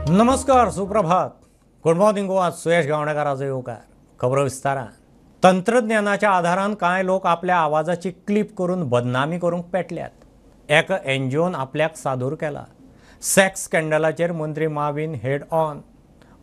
नमस्कार, सुप्रभात, good morning Goa. सुयश गावणेकाराचो येवकार. खबरो विस्तारान. तंत्रज्ञानाच्या आधारान कांय लोक आपल्या आवाजाची क्लिप करून बदनामी करूंक पेटल्यात. एका एनजीओन आपल्याक सादूर केला. सेक्स स्कँडलाचेर मंत्री माविन हेड ऑन.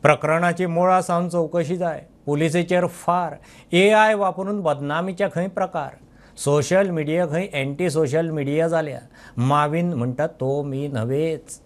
प्रकरणाची मुळां सावन चवकशी जाय. पुलिसेचेर फार. एआय वापरून बदनामीचे खंय प्रकार. सोशल मिडिया खंय एंटी सोशल मिडिया जाल्या. माविन म्हणटा तो मी न्हवेच.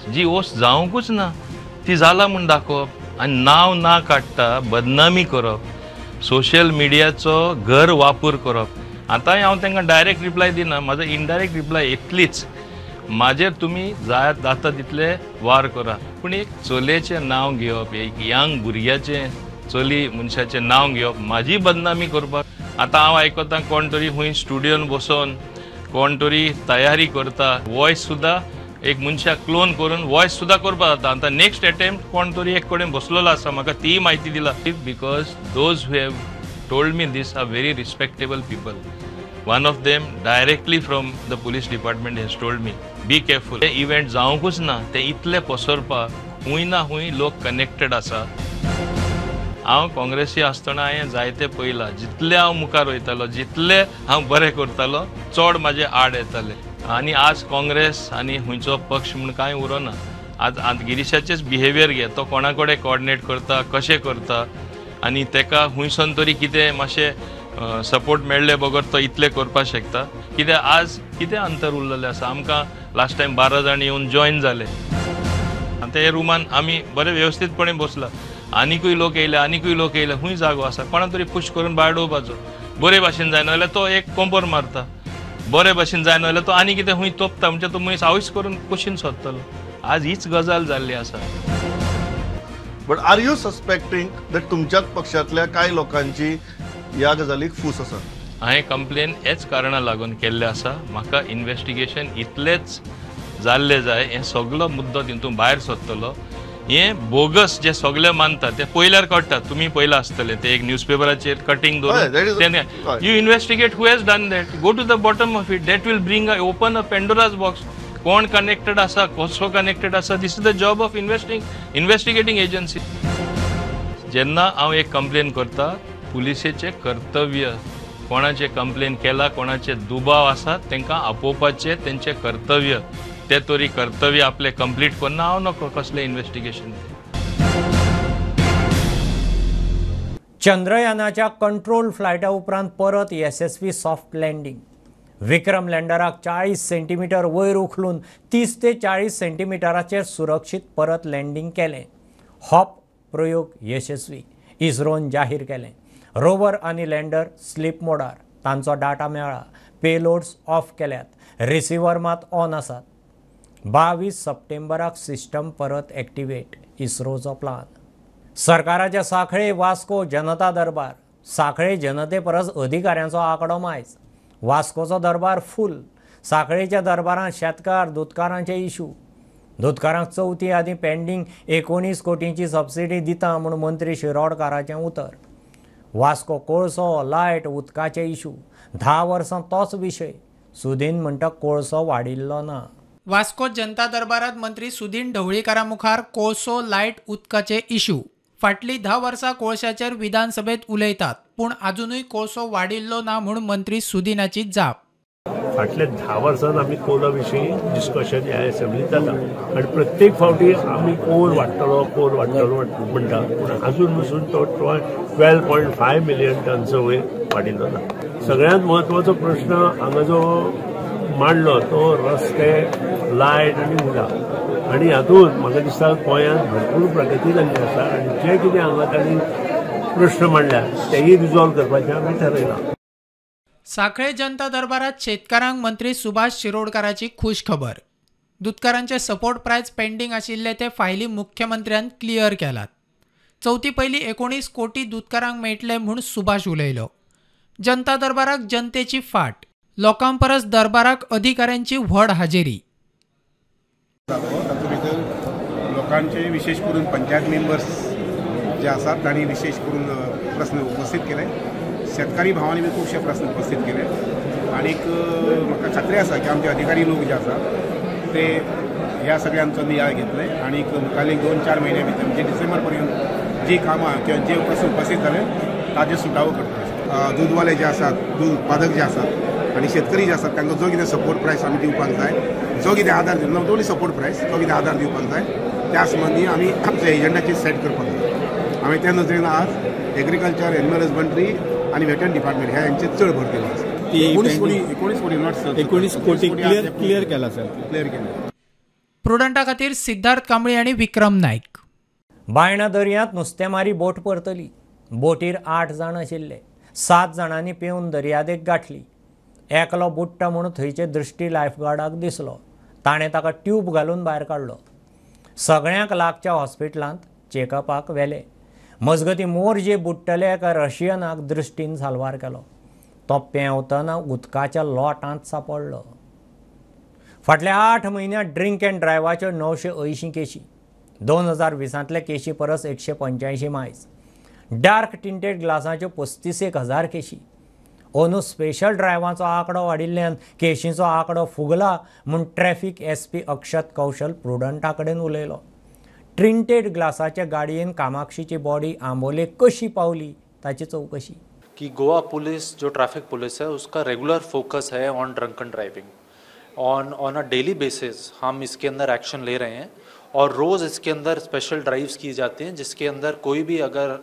जी ओस जावंकूच ना ती जाला म्हूण दाखोवप आनी नांव ना काडटा बदनामी करप, सोशल मिडियाचो घर वापर करप. आतांय हांव तांकां डायरेक्ट रिप्लाय दिना, म्हाजो इनडायरेक्ट रिप्लाय इतलीच, म्हाजेर तुमी जाय जाता तितले वार करा, पूण एक चलयेचें नांव घेवप, एक यंग भुरग्याचें चली मनशाचें नांव घेवप, म्हाजी बदनामी करपाक. आतां हांव आयकतां कोण तरी खूंय स्टुडियोन बसोन कोण तरी तयारी करता, वॉयस सुद्दां एक मनशाक क्लोन करून वॉयस सुद्दां करपाक जाता. आतां नेक्स्ट एटेम्प्ट कोण तरी एक कडेन बसलेलो आसा, म्हाका तीय म्हायती दिला. Because those who have told me this are very respectable people. One of them directly from the police department has told me, be careful. ते इव्हेंट जावंकूच ना ते इतले पसरपाक खूंय ना खूंय लोक कनेक्टेड आसा. हांव काँग्रेसी आसतना हांवें जायते पळयलां, जितले हांव मुखार वयतालो जितले हांव बरें करतालो चड म्हाजे आड येताले. आनी आज काँग्रेस आनी खंयचो पक्ष म्हूण कांय उरना. आज गिरीशाचेच बिहेवियर घे, तो कोणा कडेन कोऑर्डिनेट करता, कशें करता आनी तेका खुंयसून तरी कितें मातशें सपोर्ट मेळ्ळे बगर तो इतलें करपाक शकता. कित्याक आज कितें अंतर उरलेलें आसा. आमकां लास्ट टायम 12 जाण येवन जॉयन जाले, आतां हे रुमान आमी बरे वेवस्थीतपणे बसला, आनिकूय लोक येयले, आनिकूय लोक येयले, खूंय जागो आसा कोणा तरी पुश करून भायर उडोवपाचो. बरे भाशेन जायना जाल्यार तो एक कोंपर मारता, बरे भाशेन जायना जाल्यार तो आनी कितें खूंय तोपता, म्हणजे तो मनीस आवयस करून कुशीन सोदतलो. आज हीच गजाल जाल्ली आसा. But are you suspecting that तुमच्याच पक्षांतल्या कांय लोकांची ह्या गजालीक फूस आसा? हांवें कंप्लेन हेच कारणा लागून केल्लें आसा. म्हाका इन्वेस्टिगेशन इतलेंच जाल्लें जाय, हें सगलो मुद्दो तितून भायर सोदतलो. हें बोगस जे सगळे मानता ते पयल्यार कळटा, तुमी पयलां आसतलें ते एक न्यूजपेपराचेर कटींग दवरून. You investigate who has done that, go to the bottom of it, that will bring a open a Pandora's box. कोण कनेक्टेड आसा, कसो कनेक्टेड आसा, this is the job of investigating agency. जेन्ना हांव एक कंप्लेन करता, पुलिसेचें कर्तव्य कोणाचें कंप्लेन केला, कोणाचे दुबाव आसा तांकां आपोवपाचें तेंचें कर्तव्य, ते तरी कर्तव्य आपलें कंप्लीट करना. हांव नको कसलें इन्वेस्टिगेशन. चंद्रयानाच्या कंट्रोल फ्लायटा उपरांत परत येसस्वी सॉफ्ट लँडिंग. विक्रम लँडराक 40 सेंटीमिटर वयर उखलून 30 ते 40 सेंटीमिटराचेर सुरक्षीत परत लँडिंग केलें. हॉप प्रयोग यशस्वी इस्रोन जाहीर केलें. रोवर आनी लँडर स्लीप मोडार, तांचो डाटा मेळ्ळा. पेलोड्स ऑफ केल्यात, रिसिवर मात ऑन आसात. 22 सप्टेंबराक सिस्टम परत एक्टिवेट, इस्रोचो प्लान. सरकाराच्या सांखळे वास्को जनता दरबार. सांखळे जनते परस अधिकाऱ्यांचो आंकडो मायज. वास्कोचो दरबार फूल. सांखळेच्या दरबारांत शेतकार दुदकारांचे इशू. दुदकारांक चवथी आदीं पेंडींग 19 कोटींची सबसिडी दिता म्हूण मंत्री शिरोडकाराचें उतर. वास्को कोळसो, लायट, उदकाचे इशू. 10 वर्सां तोच विशय. सुदीन म्हणटा कोळसो वाडिल्लो ना. वास्को जनता दरबारात मंत्री सुदीन ढवळीकारा मुखार कोळसो, लायट, उदकाचे इशू. फाटली 10 वर्सां कोळशाचेर विधानसभेत उलयतात, पूण अजुनूय कोळसो वाडिल्लो ना म्हूण मंत्री सुदिनाची जाप. फाटल्या 10 वर्सांत आमी कोला विशीं डिस्कशन ह्या असेंब्लीत जाता आनी प्रत्येक फावटी आमी कोल वाडटलो, कोल वाडटलो म्हणटा, पूण अजून पसून तो 12.5 मिलियन टनचो वयर वाडिल्लो ना. सगळ्यांत म्हत्वाचो प्रश्न हांगा जो मांडलो तो रस्ते, लायट आनी उदक. आनी हातूंत म्हाका दिसता गोंयांत भरपूर प्रगती जाल्ली आसा आनी जे कितें हांगा तांणी प्रश्न मांडल्या तेय रिजॉल्व करपाचें आमी ठरयलां. सांखळे जनता दरबारात शेतकारांक मंत्री सुभाष शिरोडकाराची खूश खबर. दुदकारांचे सपोर्ट प्रायस पेंडींग आशिल्ले ते फायली मुख्यमंत्र्यान क्लियर केलात. चवथी पयलीं 19 कोटी दुदकारांक मेळटले म्हूण सुभाष उलयलो. जनता दरबाराक जनतेची फाट, लोकां परस दरबाराक अधिकाऱ्यांची व्हड हाजेरी. तातूंत भितर लोकांचे विशेष करून पंचायत मेंबर्स जे आसात तांणी विशेष करून प्रस्न उपस्थित केले. शेतकारी भावांनी बी खुबशे प्रस्न उपस्थित केले आनीक म्हाका खात्री आसा की आमचे अधिकारी लोक जे आसात ते ह्या सगळ्यांचो नियाळ घेतले आनी मुखाल्ले 2-4 म्हयन्या भितर म्हणजे डिसेंबर पर्यंत जी कामां किंवा जे प्रस्न उपस्थित जाले ताजे सुटावो करतले. दूदवाले जे आसात, दूद उत्पादक जे आसात आनी शेतकरी जे आसात तांकां जो कितें सपोर्ट प्रायस आमी दिवपाक जाय, जो कितें आदार दिवप, not only support प्रायस, जो कितें आदार दिवपाक जाय त्या संबंदी आमी आमच्या एजंडाचेर सेट करपाक जाय. आमी त्या नदरेन आज एग्रीकल्चर, एनिमल हजबंड्री आनी वेटरन डिपार्टमेंट ह्या हेंचेर चड भर दिलो आसा. 19 कोटी not 19 कोटी क्लियर केला सर, क्लियर केला. प्रुडंटा खातीर सिद्धार्थ कांबळी आनी विक्रम नायक. बायणा दर्यांत नुस्तेमारी बोट परतली. बोटीर 8 जाण आशिल्ले. 7 जाणांनी पेवन दर्यादेग गाठली. एकलो बुडटा म्हूण थंयचे दृश्टी लायफगार्डाक दिसलो. ताणें ताका ट्यूब घालून भायर काडलो. सगळ्यांक लागच्या हॉस्पिटलांत चेकअपाक व्हेले. मजगतीं मोरजे बुडटले एका रशियनाक दृश्टीन साल्वार केलो. तो पेंवतना उदकाच्या लोटांत सापडलो. फाटल्या 8 म्हयन्यांत ड्रिंक अँड ड्रायव्हाच्यो 980 केशी, 2020 केशी परस 185 मायज. डार्क टिंटेड ग्लासाच्यो 35,000 केशी. अंदू स्पेशल ड्रायव्हाचो आंकडो वाडिल्ल्यान केशींचो आंकडो फुगला म्हूण ट्रॅफिक एसपी अक्षत कौशल प्रुडंटा कडेन उलयलो. ट्रिंटेड ग्लासाच्या गाडयेन कामाक्षीची बॉडी आंबोले कशी पावली ताची चवकशी. कि गोवा पुलिस जो ट्रैफिक पुलिस है उसका रेगुलर फोकस है on drunken driving. On a daily basis हम इसके अंदर एक्शन ले रहे हैं और रोज़ इसके अंदर स्पेशल ड्राइव्स की जाती हैं, जिसके अंदर कोई भी अगर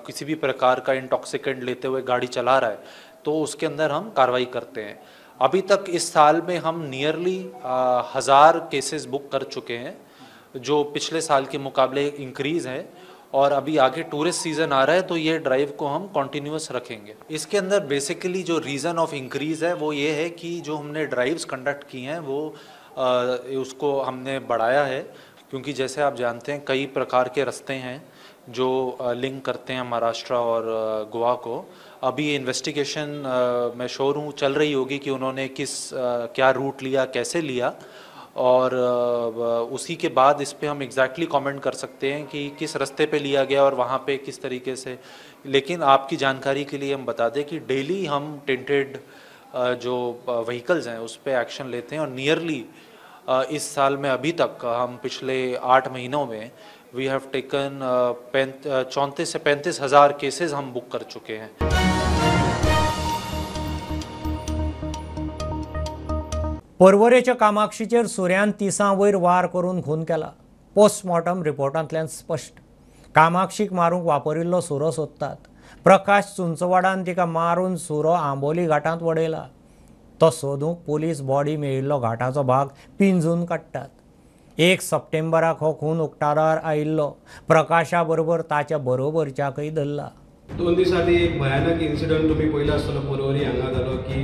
किसी भी प्रकार का इंटॉक्सिकेंट लेते हुए गाड़ी चला रहा है तो उसके अंदर हम कार्रवाई करते हैं। अभी तक इस साल में हम नियरली 1000 केसेस बुक कर चुके हैं, जो पिछले साल के मुकाबले इंक्रीज़ है। और अभी आगे टूरिस्ट सीज़न आ रहा है तो ये ड्राइव को हम कॉन्टीन्यूस रखेंगे। इसके अंदर बेसिकली जो रीज़न ऑफ इंक्रीज़ है वो ये है कि जो हमने ड्राइव्स कंडक्ट की हैं वो उसको हमने बढ़ाया है, क्योंकि जैसे आप जानते हैं कई प्रकार के रास्ते हैं जो लिंक करते हैं महाराष्ट्र और गोवा को। अभी इन्वेस्टिगेशन मैं श्योर हूँ चल रही होगी कि उन्होंने किस क्या रूट लिया, कैसे लिया, और उसी के बाद इस पे हम एग्जैक्टली कमेंट कर सकते हैं कि किस रास्ते पे लिया गया और वहाँ पे किस तरीके से। लेकिन आपकी जानकारी के लिए हम बता दें कि डेली हम टेंटेड जो व्हीकल्स हैं उस पे एक्शन लेते हैं और नियरली इस साल में अभी तक हम पिछले 8 महीनों में we have taken 34 से 35 हज़ार केसेस हम बुक कर चुके हैं। पर्वरेच्या कामाक्षीचेर सुऱ्यान 30 वयर वार करून खून केला. पोस्टमॉर्टम रिपोर्टांतल्यान स्पश्ट. कामाक्षीक मारूंक वापरिल्लो सुरो सोदतात. प्रकाश चुंचवाडान तिका मारून सुरो आंबोली घाटांत वडयला. तो सोदूंक पुलीस बॉडी मेळिल्लो घाटाचो भाग पिंजून काडटात. 1 सप्टेंबराक हो खून उक्ताडार आयिल्लो. प्रकाशा बरोबर ताच्या बरोबरच्याकय धरला. 2 दीस आदी एक भयानक इन्सिडंट तुमी पळयला आसतलो पर्वरी हांगा जालो की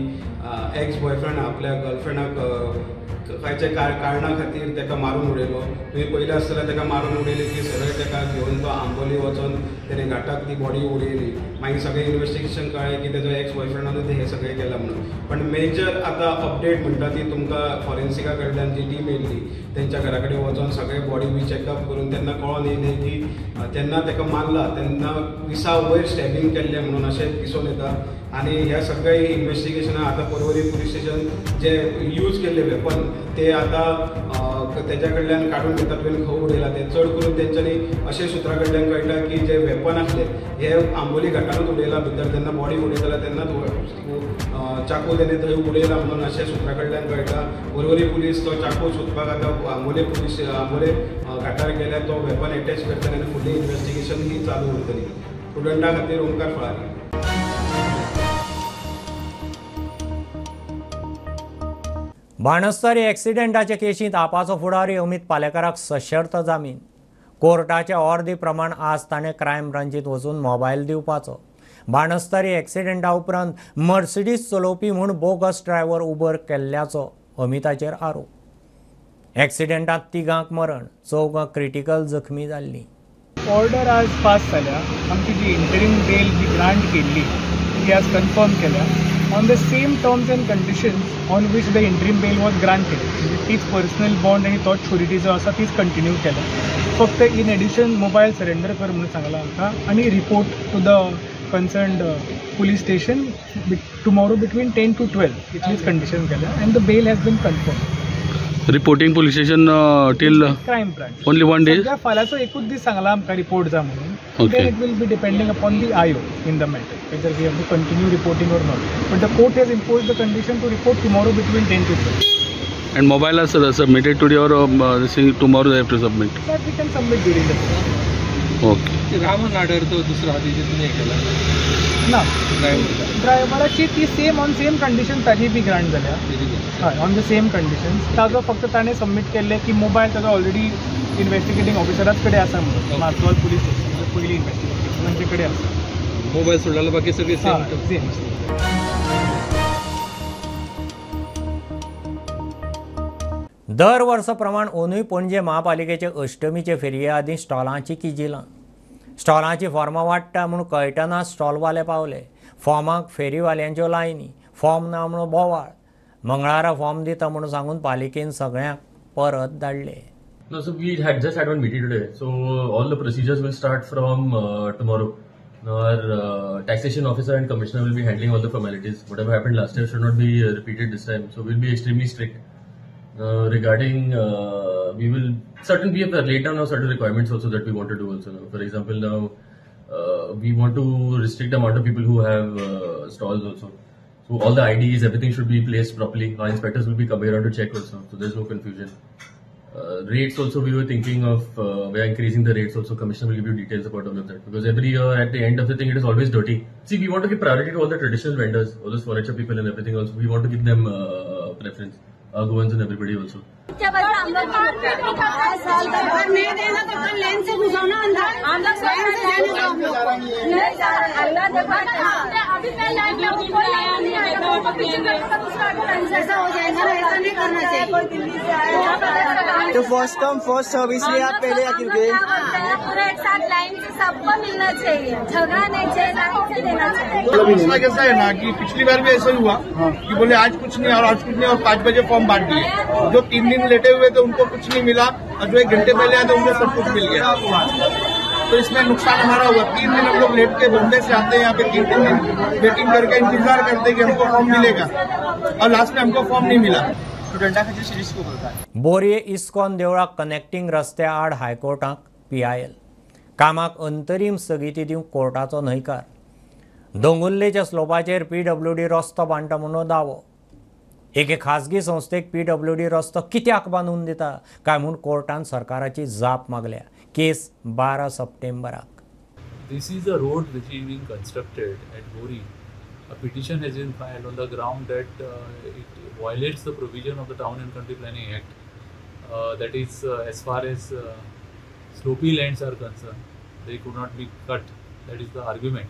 एक्स बॉयफ्रेंड आपल्या गर्लफ्रेंडाक खंयच्या कारणा खातीर ताका मारून उडयलो. तुमी पळयलें आसतलें ताका मारून उडयलें की सरळ ताका घेवन तो आंबोली वचोन तेणें घाटाक ती बॉडी उडयली. मागीर सगळें इन्वेस्टिगेशन कळ्ळें की तेजो एक्स बॉयफ्रेंडानूच हें सगळें केलां म्हणून. पण मेजर आतां अपडेट म्हणटा ती तुमकां फॉरेन्सिका कडल्यान जी टीम येयल्ली तेंच्या घरा कडेन वचोन सगळें बॉडी बी चॅकअप करून तेन्ना कळोन येयलें की जेन्ना ताका मारला तेन्ना 20 वयर स्टॅबिंग केल्लें म्हणून अशें दिसून येता. आनी ह्या सगळ्या इन्वेस्टिगेशनाक आतां पर्वरी पुलीस स्टेशन जे यूज केल्ले वेपन ते आतां तेज्या कडल्यान काडून घेतात तुवें खंय उडयला ते. चड करून तेंच्यांनी अशें सुत्रा कडल्यान कळटा की जे वेपन आसले हे आंबोली घाटानूच उडयला भितर, जेन्ना बॉडी उडयताले तेन्नाच चाकू तेणें थंय उडयला म्हणून अशें सुत्रा कडल्यान कळटा. पर्वरी पुलीस तो चाकू सोदपाक आतां आंबोले पुलीस आंबोले घाटार गेल्या तो वेपन एटॅच करतले आनी फुडली इन्वेस्टिगेशन ही चालू उरतली. स्टुडंटा खातीर ओंकार फळारी. बाणस्तारी एक्सिडेंटाचे केशींत आपाचो फुडारी अमित पालेकाराक सशर्त जामीन. कोर्टाच्या ऑर्दी प्रमाण आज ताणें क्रायम ब्रांचीत वचून मोबायल दिवपाचो. बाणस्तारी एक्सिडेंटा उपरांत मर्सिडीज चलोवपी म्हूण बोगस ड्रायव्हर उबर केल्ल्याचो अमिताचेर आरोप. एक्सिडेंटांत 3 मरण, 4 क्रिटिकल जखमी जाल्लीं. ऑर्डर आज पास जाल्या. आमची जी इंटरीम बेल जी ग्रांट केल्ली ती आज कन्फर्म केल्या on the same terms and conditions on which the interim bail was granted. म्हणजे तीच पर्सनल बॉन्ड आनी तोच शुरिटी जो आसा तीच कंटिन्यू केल्या. फक्त इन एडिशन मोबायल सरेंडर कर म्हणून सांगलां आमकां आनी report to the concerned police station tomorrow between 10 to 12 इतलीच कंडिशन केल्या and the bail has been confirm. Reporting police station till crime branch only 1 day. सध्या फाल्यांचो एकूच दीस सांगला आमकां रिपोर्ट जा म्हणून. Then it will be depending upon the IO in the matter whether we have to continue reporting or not. But the court has imposed the condition to report tomorrow between 10 to 12. And mobile is submitted today or tomorrow they have to submit? That we can submit during the day. Okay. Raman Nadar तो दुसरा तेजे तुमी हें केला ना? ड्रायव्हराची ती same on same condition ताजी बी grant जाल्या. हय, ऑन the same conditions. ताजो फक्त ताणें सबमीट केल्लें की मोबायल ताजो ऑलरेडी इन्वेस्टिगेटींग ऑफिसराच कडेन आसा म्हणून, मार्दोळ पुलीस स्टेशन पयली इन्वेस्टिगेशन तांचे कडेन आसा. मोबायल सोडला बाकी सगळे सेम सेम. दर वर्सा प्रमाण अंदूय पणजे महापालिकेचे अष्टमीचे फेरये आदीं स्टॉलांची किजिलां. स्टॉलांची फॉर्मां वाडटा म्हूण कळटना स्टॉलवाले पावले. फॉर्माक फेरीवाल्यांच्यो लायनी, फॉर्म ना म्हणून बोवाळ. मंगळारा फॉर्म दिता म्हणून सांगून पालिकेन सगळ्यांक परत धाडले. No, so we had just had one meeting today. So all the procedures will start from tomorrow. Now our taxation officer and commissioner will be handling all the formalities. Whatever happened last year should not be repeated this time. So we'll be extremely strict. Regarding we will certain we have laid down our certain requirements also that we want to do also. Now, for example, now we want to restrict the amount of people who have stalls also. So all the IDs, everything should be placed properly. Our inspectors will be coming around to check also, so there's no confusion. Rates also we were thinking of, we are increasing the rates also. Commissioner will give you details about all of that, because every year at the end of the thing it is always dirty. See, we want to give priority to all the traditional vendors, all those furniture people and everything also. We want to give them preference. Our Goans and everybody also. नहीं देना तो कल line से घुसो ना अंदर. हम लोग line से जाने दो, हम लोग नहीं जा रहे. अभी मैं लाइन में हूँ, कोई आया नहीं आएगा, पीछे ऐसा हो जाएगा ना, ऐसा नहीं करना चाहिए. कोई दिल्ली से आया तो फर्स्ट कम फर्स्ट सर्व, इसलिए आप पहले आके गए. पूरा एक साथ लाइन से सबको मिलना चाहिए, झगड़ा नहीं चाहिए, लाइन से देना चाहिए. मसला कैसा है ना कि पिछली बार भी ऐसा ही हुआ कि बोले आज कुछ नहीं और आज कुछ नहीं और 5 बजे फॉर्म बांट दिए. जो 3 दिन लेटे हुए थे उनको कुछ नहीं मिला और जो 1 घंटे पहले आए थे उनको सब कुछ मिल गया. तो इसमें नुकसान हमारा हुआ. 3 दिन हम लोग लेट के बॉम्बे से आते हैं यहाँ पे, 3 दिन वेटिंग करके इंतजार करते कि हमको फॉर्म मिलेगा और लास्ट में हमको फॉर्म नहीं मिला. स्टुडंटा खातीर रिस्क करता. बोरये इस्कॉन देवळाक कनेक्टिंग रस्त्या आड हायकोर्टाक PIL. कामाक अंतरीम स्थगिती दिवंक कोर्टाचो न्हयकार. दोंगुल्लेच्या स्लोपाचेर PWD रस्तो बांदता म्हणून दावो. एके खाजगी संस्थेक PWD रस्तो कित्याक बांदून दिता काय म्हूण कोर्टान सरकाराची जाप मागल्या. केस 12 सप्टेंबराक. This is a road which is being constructed at Bori. A petition has been filed on the ground that it violates the provision of the Town and Country Planning Act. That is, as far as slopey lands are concerned, they could not be cut. That is the argument.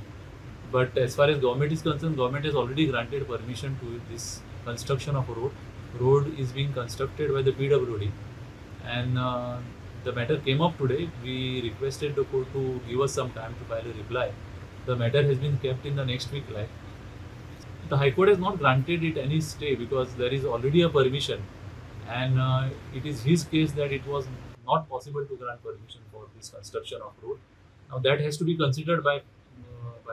But as far as government is concerned, government has already granted permission to this construction of a road. Road is being constructed by the PWD, and the matter came up today. We requested the court to give us some time to file a reply. The matter has been kept in the next week. Like, the High Court has not granted it any stay because there is already a permission, and it is his case that it was not possible to grant permission for this construction of road. Now that has to be considered by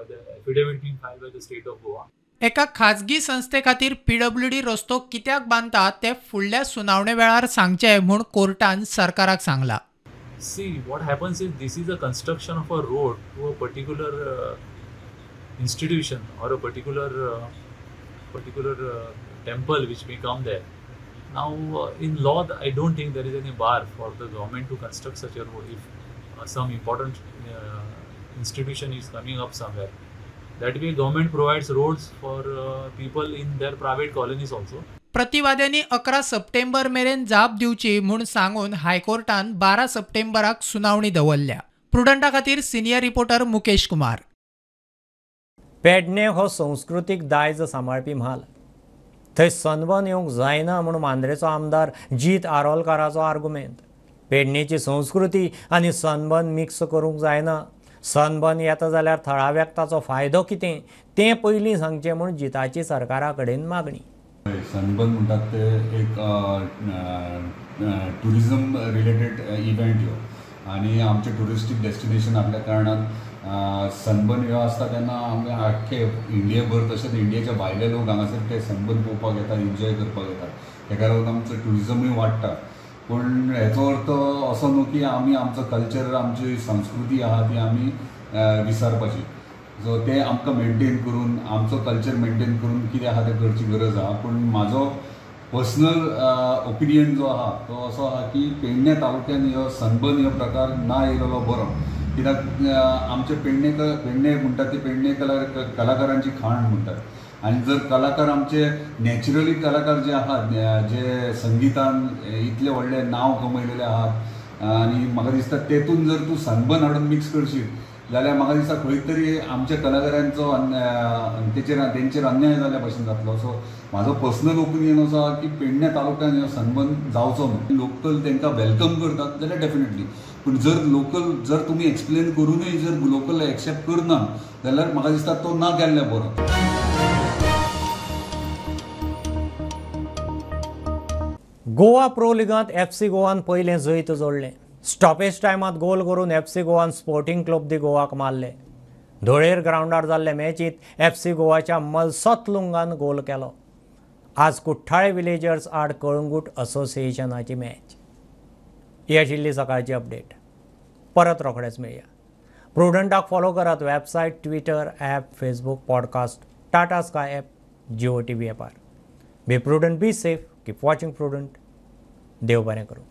the affidavit being filed by the state of Goa. एका खाजगी संस्थे खातीर PWD रस्तो कित्याक बांदता ते फुडल्या सुनावणे वेळार सांगचे म्हूण कोर्टान सरकाराक सांगला. See, what happens is this is a construction of a road to a particular institution or a particular temple which may come there. Now, in law, I don't think there is any bar for the government to construct such a road if some important institution is coming up somewhere. That way, government provides roads for people in their private colonies also. प्रतिवाद्यांनी 11 सप्टेंबर मेरेन जाप दिवची म्हूण सांगून हायकोर्टान 12 सप्टेंबराक सुनावणी दवरल्या. प्रुडंटा खातीर senior reporter Mukesh Kumar. Pedne हो संस्कृतीक दायज सांबाळपी म्हाल. थंय सनबर्न येवंक जायना म्हूण मांद्रेचो आमदार जीत आरोलकाराचो आर्गुमेंत. पेडणेची संस्कृती आनी सनबर्न मिक्स करूंक जायना. सनबर्न येता जाल्यार थळाव्याक ताचो फायदो कितें तें पयलीं सांगचें म्हूण जिताची सरकारा कडेन मागणी. सनबर्न म्हणटात ते एक ट्युरिजम रिलेटेड इव्हेंट ह्यो आनी आमचें ट्युरिस्टीक डेस्टिनेशन आसल्या कारणान सनबर्न ह्यो आसता तेन्ना आमगे आख्खे इंडियेभर तशेंच इंडियेच्या भायले लोक हांगासर ते सनबर्न पळोवपाक येतात, एन्जॉय करपाक येतात. तेका लागून आमचो ट्युरिजमूय वाडटा. पूण हेचो अर्थ असो न्हू की आमी आमचो कल्चर, आमची संस्कृती आहा ती आमी विसरपाची. सो ते आमकां मेनटेन करून, आमचो कल्चर मेनटेन करून कितें आहा तें करची गरज आहा. पूण म्हाजो पर्सनल ओपिनियन जो आहा तो असो आहा की पेडणे तालुक्यान ह्यो सनबर्न ह्यो प्रकार ना येयलेलो बरो. कित्याक आमचे पेडणे पेडणे म्हणटात ते पेडणे कलाकारांची खाण म्हणटात. आनी जर कलाकार आमचे नॅचरली कलाकार जे आहात, जे संगितान इतले व्हडलें नांव कमयलेले आहात, आनी म्हाका दिसता तेतून जर तूं सनबर्न हाडून मिक्स करशीत जाल्यार म्हाका दिसता खंय तरी आमच्या कलाकारांचो तेचेर तेंचेर अन्याय जाल्ल्या भशेन जातलो. सो म्हाजो पर्सनल ओपिनियन असो आहा की पेडणे तालुक्यान ह्यो सनबर्न जावचो न्हू. लोकल तांकां welcome करतात जाल्यार डेफिनेटली, पूण जर लोकल जर तुमी एक्सप्लेन करूनय जर लोकल एक्सेप्ट करना जाल्यार म्हाका दिसता तो ना केल्ले बरो. गोवा प्रो लिगांत एफसी गोवान पयलें जैत जोडलें. स्टॉपेज टायमात गोल करून एफसी गोवान स्पोर्टिंग क्लब दी गोवाक मारले. धोळेर ग्रावंडार जाल्ले मॅचींत एफसी गोवाच्या मलसोत लुंगान गोल केलो. आज कुठ्ठाळे विलेजर्स आड कळंगूट असोसिएशनाची मॅच. ही आशिल्ली सकाळची अपडेट. परत रोखडेच मेळया. प्रुडंटाक फॉलो करात website, Twitter, app, Facebook, podcast, Tata Sky app, Jio TV ॲपार. Be prudent, be safe, keep watching Prudent. देव बरें करूं.